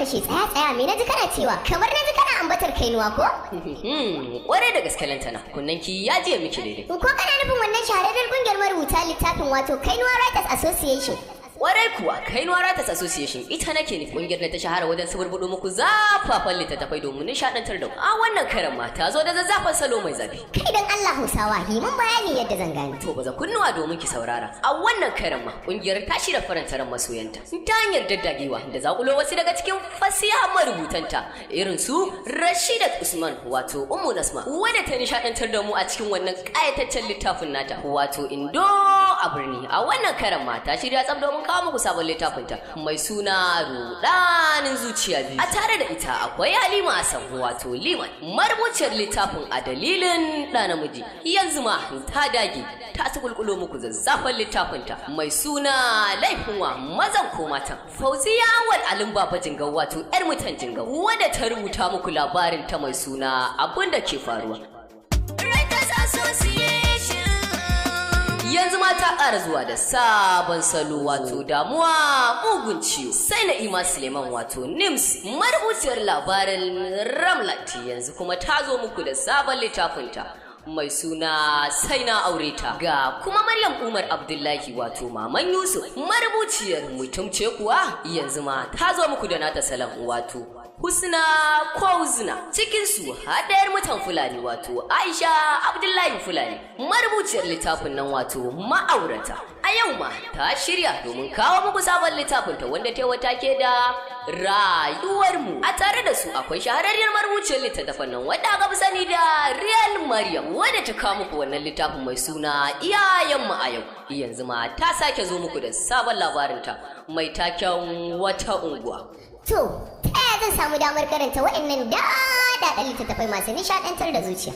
kashe. Tsaya tsaya, me naji kana cewa? Kamar naji kana ambatar Kainuwa ko? Kwarai da gaske Lantana, kunnen ki ya jiya miki daidai. Ko kana nufin wannan shahararren kungiyar marubuta littafin, wato Kainuwa Writers Association? Kwarai kuwa, Kainuwa Writers Association ita nake nufi, kungiyar da ta shahara wajen suburbuɗo muku zafafan littattafai domin nishaɗantar da ku. A wannan karan ma ta zo da zazzafan salo mai zafi. Kai, dan Allah Hausawa, yi mun bayani yadda zan gane. To, baza kunnuwa domin ki saurara. A wannan karan ma kungiyar ta shirya faranta ran masoyanta ta hanyar daddagewa da zakulo wasu daga cikin fasihan marubutanta irin su Rashidat Usman, wato Ummu Nasma, wadda ta nishaɗantar da mu a cikin wannan ƙayataccen littafin nata, wato Indo a Birni. A wannan karan ma ta shirya tsaf domin kawo muku sabon littafinta mai suna Rudanin Zuciya Biyu. A tare da ita akwai Halima Hassan, wato Liman, marubuciyar littafin A Dalilin Ɗa Namiji. Yanzu ma ta dage ta kulkulo muku zazzafan littafinta mai suna Laifin Wa, Mazan Ko Matan. Fauziya Awal Alin Baba Jingau, wato Yar Mutan Jingau, wadda ta rubuta muku labarin ta mai suna Abin da Ke Faruwa. Writers Association. Yanzu ma ta ƙara zuwa da sabon salo, wato Damuwa Mugun Ciwo. Sai Na'ima Suleiman, wato Nims, marubuciyar labarin Ramlat, yanzu kuma ta zo muku da sabon littafinta mai suna Sai Na Aure Ta. Ga kuma Maryam Umar Abdullahi, wato Maman Yusuf, marubuciyar Mutum Ce Kuwa, yanzu ma ta zo muku da nata salon, wato Husna ko Huzna. Cikin su haɗayar Mutan Fulani, wato Aisha Abdullahi Fulani, marubuciyar littafin nan, wato Ma'aurata. A yau ma ta shirya domin kawo muku sabon littafin ta wanda ta wata ke da Rayuwarmu. A tare da su akwai shahararriyar marubuciyar littattafan nan wadda aka fi sani da Real Maryam, wadda ta kawo muku wannan littafin mai suna Iyayenmu a Yau. Yanzu ma ta sake zo muku da sabon labarinta mai taken Wata Unguwa. To, ta yaya zan samu damar karanta waɗannan daɗaɗɗen littattafai masu nishaɗantar da zuciya?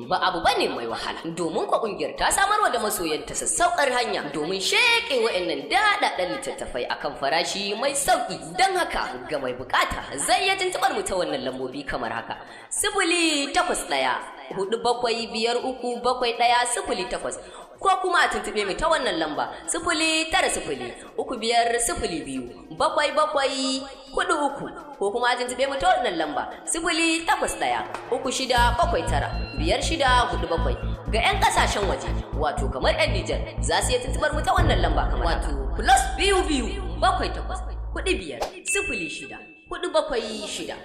Ba abu bane mai wahala, domin kwa kungiyar ta samarwa da masoyanta sassaukar hanya domin sheƙe wa'annan daɗaɗɗen littattafai akan farashi mai sauƙi. Don haka, ga mai bukata zai iya tuntuɓar mu ta wannan lambobi kamar haka: 08147537108, ko kuma a tuntuɓe mu ta wannan lamba: 09035027743, ko kuma a tuntuɓe mu ta wannan lamba: 08136795647. Ga 'yan kasashen waje, wato kamar 'yan Nijar, za su iya tuntuɓar mu ta wannan lamba kamar, wato +227 84506476.